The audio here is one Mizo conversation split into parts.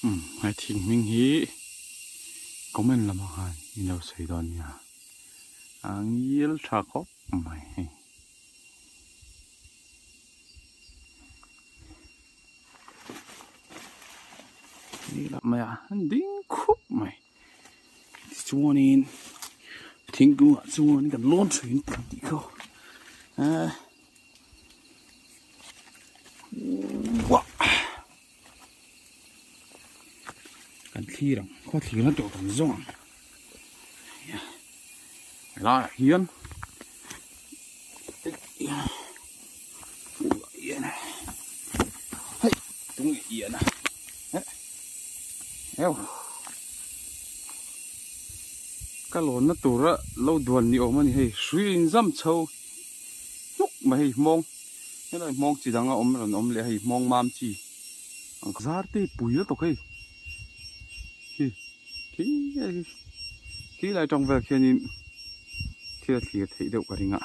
Umm he thing hming hi comment lamah khan in lo sawi dawn nia a ngil tha khawp mai hei. Mai a an ding khup mai tichuanin thingkungah chuan kan lawn thin tih kha eh uah kan thlir ang khaw thlirna tur kan zawng ang helaiah hian. Ka lawnna tura lo duan ni awm a ni hei hrui a inzam chho hnuk mai hei hmawng helai hmawng chi dang a awm rawn awm leh a hei hmawng mam chi ang zar te pui lutuk hei hi khi khi lai tawng vel khianin thil a thlir theih deuh ka ring a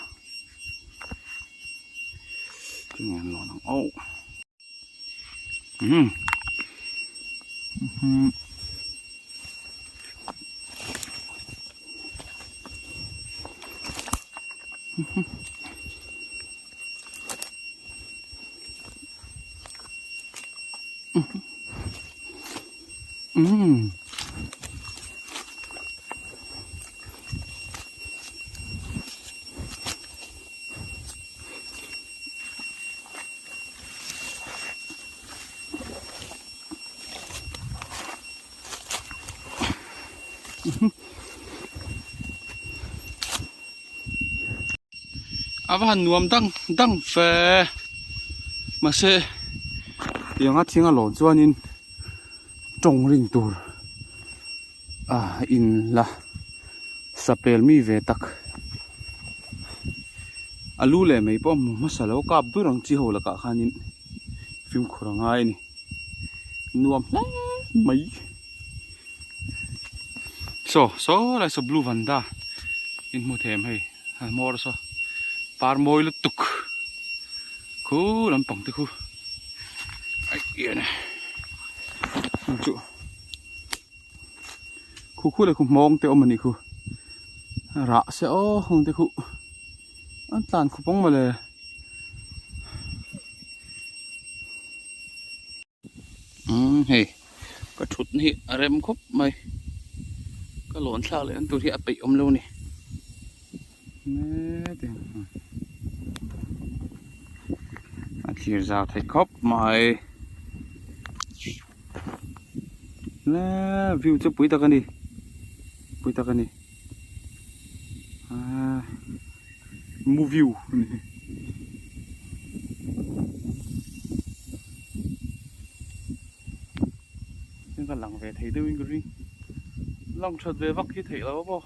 tinge an lawn ang aw umm umm A va han nuam dang dang fe mahse tianga thing a lawn chuanin tawng rin tur ah in la sapel mi ve tak a lu leh mai pawh hmu hmasa lo kap dur ang chi ho lakah khanin fimkhur a ngai a ni nuam hle mai. Saw saw lai saw blue vanda in hmu them hei a hmawr saw par mawi lutuk khu lampang te khu aih ian e heng chu khu khu leh khu hmawng te awm a nih khu rah se aw heng te khu an tlan khup ang mawle. Umm hei ka thut na hi a rem khawp mai ka lawn thlak leh ang tur hi a peih awm lo a ni a thlir zau theih khawp mai view chu pui tak a ni pui tak a ni aaa movie a ni. Ka lang ve thei deuhin ka ring lang that ve vak hi theih lo a maw.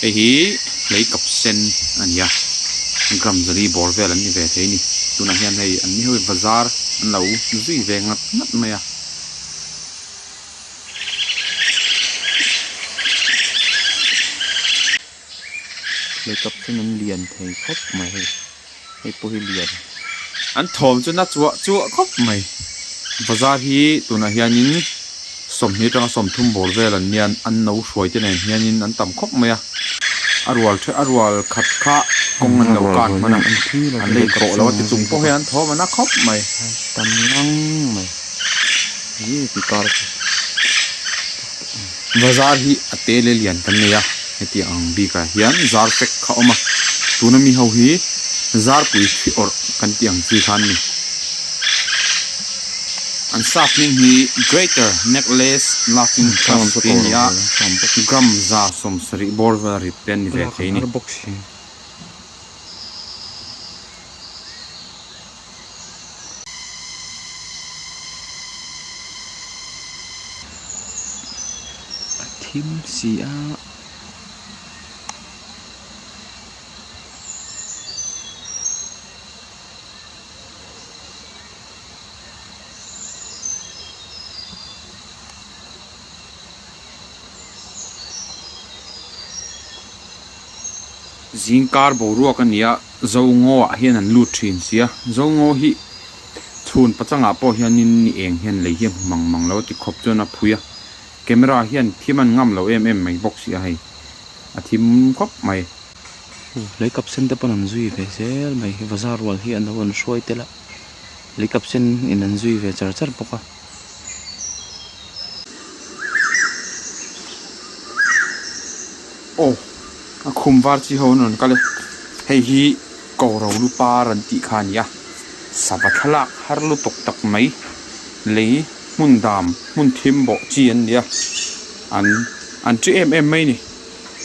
Hei hi lei kap sen a ni a gram zali bawr vel an ni ve thei a ni tunah hian hei an ni ho hi bazar an lo zui ve ngat ngat mai a. Lei kap sen an lian thei khawp mai hei hei pawh hi lian an thawm chu na chuah chuah khawp mai bazar hi tunah hianin sawmhnih atanga sawmthum bawr vel an nia an no hruai te nen hianin an tam khawp mai a a rual the a rual khat kha kawng an lo kan hman a an lei tawh lo a ti chung pawh hian an thawm a na khawp mai. Tam ngang mai. Bazar hi a te leh lian kan nei a hetiang ang bikah hian zar fek kha a awm a tuna mi ho hi zarpui thi awrh kan tih ang chi kha an ni. An sap hming hi Greater Necklace Laughing Thrush tih a ni a gram 170 bawr vel rit te an ni ve thei a ni. A thim si a. Zingkar boruak a ni a, Zongaw ah hian an lut thin si a, Zongaw hi chhun pachangah pawh hianin ni eng hian lei hi a hmu mang mang lo a ti khawp chuan a phui a, camera hian thim an ngam lo em em mai bawk si a hei, a thim khawp mai. Lei kap sen te pawn an zui ve zel mai, bazar rual hi an lo an hruai tel a, lei kap sen in an zui ve char char bawk a. Aw a khum var chi ho an rawn kal e hei hi ko ro lu par an tih kha a ni a sava thlalak har lutuk tak mai lei hmun dam hmun thim bawh chi an ni a an an chi em em mai a ni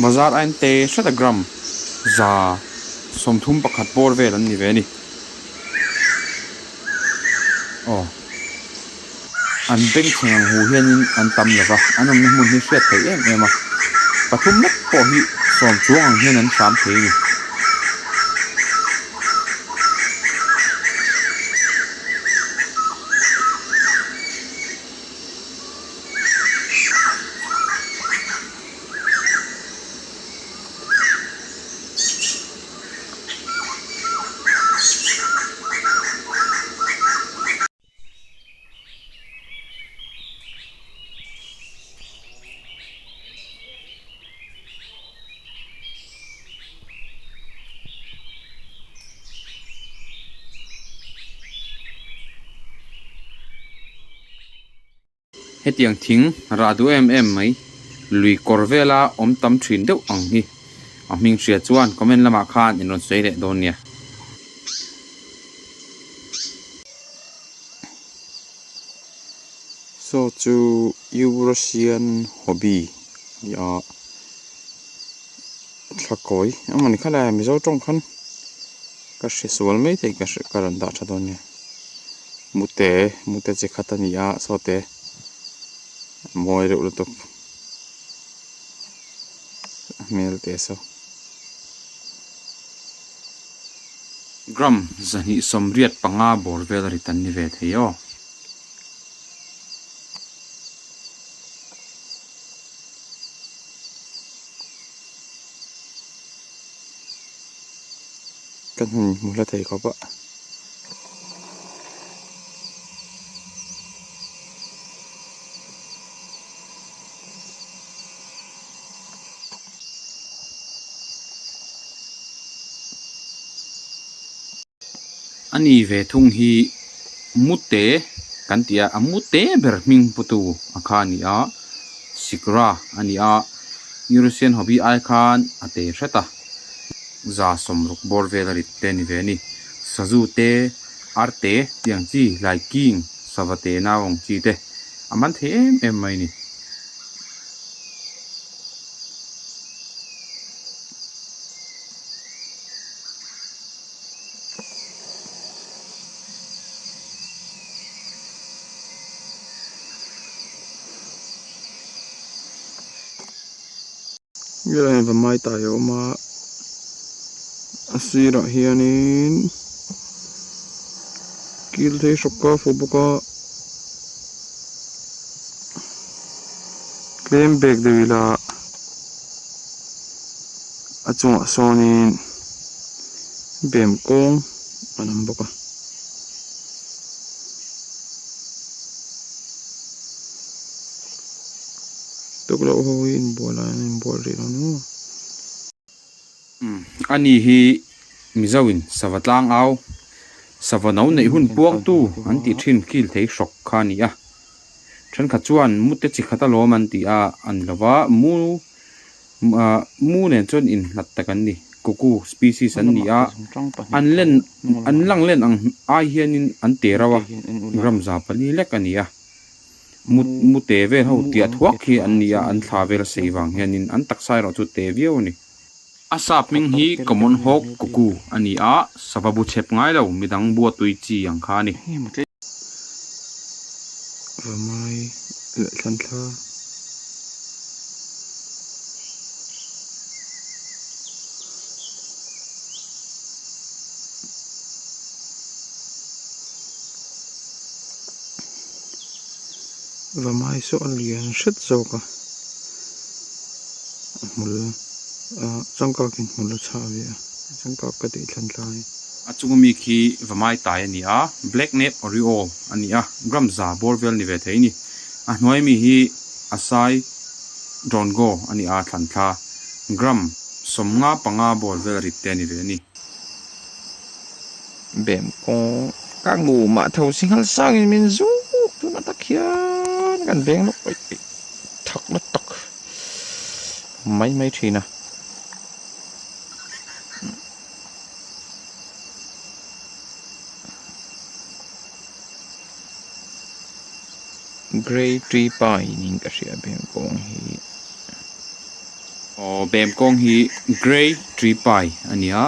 bazar a en te hret a gram 131 bawr vel an ni ve a ni aw an bengchheng ang hu hianin an tam lo va an awmna hmun hi hriat theih em em a pathum lek pawh hi sawm chuang ang hian an hram thei a ni. Hetiang thing rah duh em em mai lui kawr vela awm tam thin deuh ang hi a hming hria chuan comment lamah khan in rawn sawi leh dawn nia. Saw chu Eurasian hobby a ni a thlakawi engmawni kha lai a Mizo tawng khan ka hre sual mai thei ka hre ka rawn dah tha dawn nia mute mute chi khat a ni a saw te a mawi reuh lutuk a hmel te saw. Gram 285 bawr vel a rit an ni ve thei aw. Ka hmun hmu hla thei khawp a. A ni ve thung hi mute kan tih a, a mute ber hming putu a kha a ni a, sikra a ni a, Eurasian hobby ai khan a te hret a. 160 bawr vel a rit te a ni ve a ni. Sazu te, ar te tih ang chi, laiking, sava te nau ang chi te a man thei em em mai a ni. Helai hian vamai tai a awm a a sirah hianin kil thei hrawk ka fuh bawk a tlem bek deuh ila a chungah sawnin bem kawng an awm bawk a. Tukloh ho hi inbual ah an inbual rih lo ni maw. Umm ani hi Mizo in sava tlang au sava no neih hun puangtu an tih thin kil thei hrawk kha a ni a. Thenkhat chuan mu te chi khat alawm an ti a, a ni lo va, mu ah mu nen chuan inhlat tak an ni. Cuckoo species an ni a, an len an lang len ang ai hianin an te rauh a, gram 400 lek a ni a. Mu mu te vel ho tiah thuak hi an ni a, an thla vel a sei vang hianin an taksa erawh chu te viau a ni. A sap hming hi Common Hawk Cuckoo a ni a, sava bu chhep ngai lo, midang bua tui chi ang kha a ni. Ramai leh thlanthla. Vamai saw a lian hret zawk a a hmul ah changkak in hmul a chhah ve a changkak ka tih thlan thlai. A chunga mi khi Vamai tai a ni a, Black Nape Oriole a ni a, gram za bawr vel ni ve thei a ni. A hnuai mi hi Asai Drongo a ni a, thlan thla gram 55 bawr vel rit te a ni ve a ni. Bem kawng ka ngumah tho singhal sangin min zuk tunah tak hian kan veng lawk aih aih thak na tak mai mai thin a. Grey tree pine in ka hria bem kawng hi. Aw bem kawng hi grey tree pine a ni a.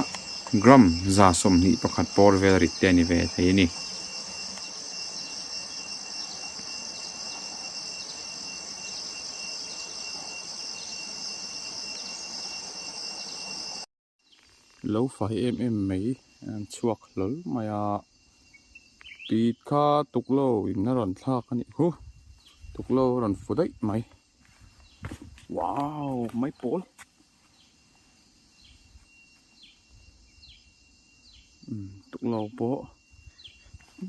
Gram 121 pawr vel rit te a ni ve thei a ni. Lo fai em em mai an chhuak hlawl mai a, pit kha tuklo in a rawn thlak a nih khu, tuklo a rawn fu daih mai, wow mai pawl. Tuklo pawh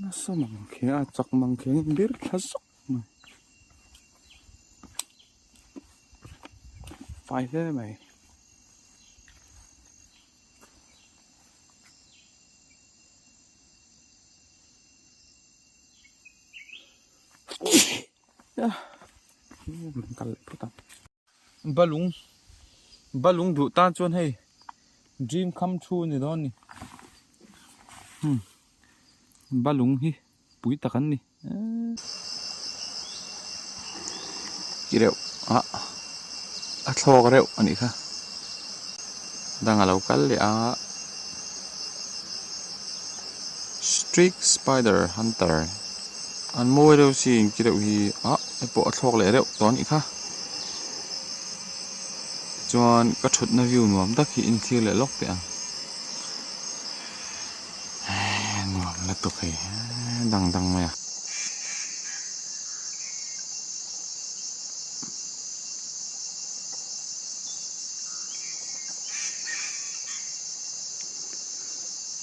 nasa mang kher a chak mang kher in bir thla zawk mai fai hle mai. Kal leh phawt ang. Balung balung duh tan chuan hei dream come true a ni dawn a ni hmm balung hi pui tak an ni eee. Ki reuh a a thlawk reuh a nih kha dang a lo kal leh a streak spider hunter an mawi reuh si ki reuh hi ah hei pawh a thlawk leh reuh tawh a nih kha. Chuan ka thutna view nuam tak hi inthlir leh lawk teh ang nuam lutuk hei dang dang mai a.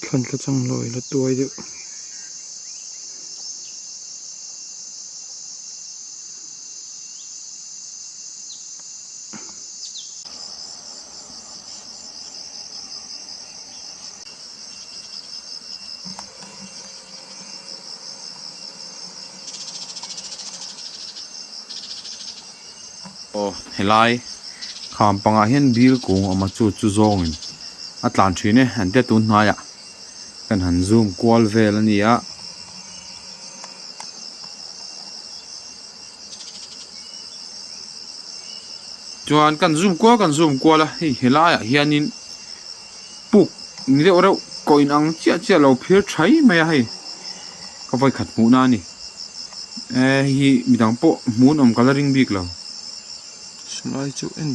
Thlan thla chang hlawi la tuai deuh. Aw helai kham pangah hian bil kung a awm a chu chu zawngin a tlan thin e an tia tun hnaiah kan han zoom kual vel a ni a. Chuan kan zoom kual kan zoom kual a hei helaiah hianin puk ni deuh reuh kawh in ang chiah chiah lo phir thai mai a hei ka vawi khat hmuhna a ni eh hei hi midang pawh hmuh an awm ka la ring bik lo. Silai chu en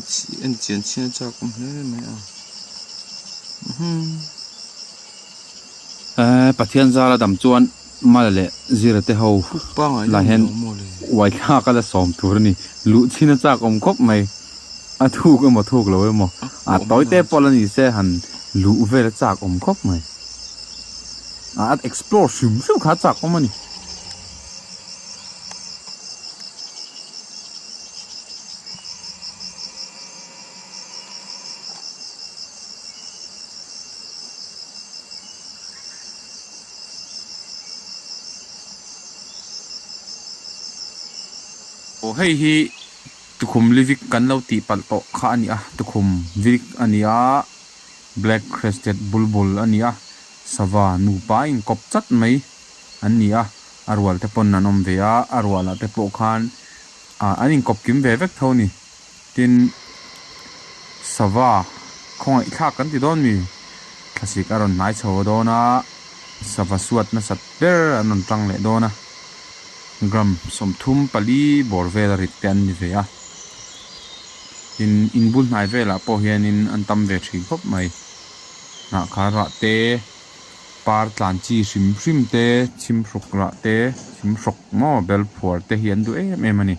en chian chian chak awm hle mai a umm. Eh Pathian zara dam chuan Mala leh Zira te ho lah hian uai thlak a la sawm tur a ni. Luh chhin a chak awm khawp mai. A thuk emaw thuk lo emaw a tawi te pawh la ni se han luh vel a chak awm khawp mai. A explore hrim hrim kha a chak awm a ni. Aw hei hi tukhum livik kan lo tih palh tawh kha a ni a, tukhum vilik a ni a, black crested bulbul a ni a, sava nupa inkawp chat mai an ni a, a rual te pawn an awm ve a, a rualah te pawh khan ah an inkawp kim ve vek tho a ni. Tin, sava khawngaih thlak kan ti dawn mi? Thlasik a rawn hnai chho dawn a, sava suat nasat ber an rawn tang leh dawn a. Gram 34 bawr vel a rit te an ni ve a. Tin, inbul hnai velah pawh hianin an tam ve thin khawp mai. Hnahkhar rah te, par tlan chi hrim hrim te, chhimhruk rah te, chhimhrawk maw bel phuar te hi an duh em em a ni.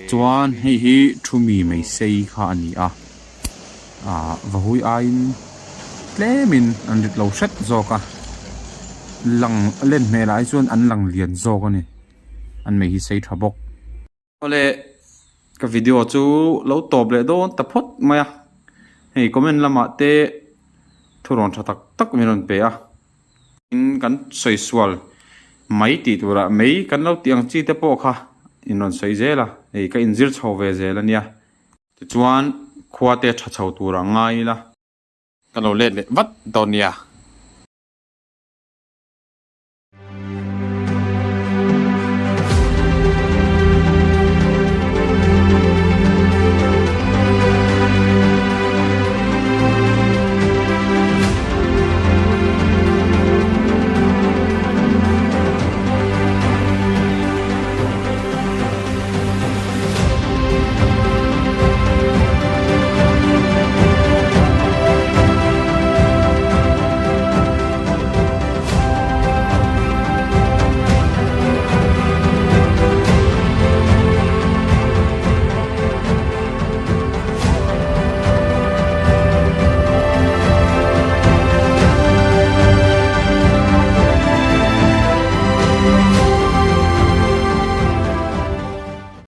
Chuan hei hi thu mi mai sei kha a ni a, ah vahui aiin tlemin an rit lo hret zawk a, lang len hmelah hi chuan an lang lian zawk a ni, an mei hi sei tha bawk. Awle ka video chu lo tawp leh dawn ta phawt mai a, hei comment lamah te thurawn tha tak tak min rawn pe a. In kan sawi sual mai tih turah mei kan lo tih ang chi te pawh kha in rawn sawi zel a, hei ka inzir chho ve zel a nia. Tichuan khua te tha chho turah ngai ila. Ka lo let leh vat dawn nia.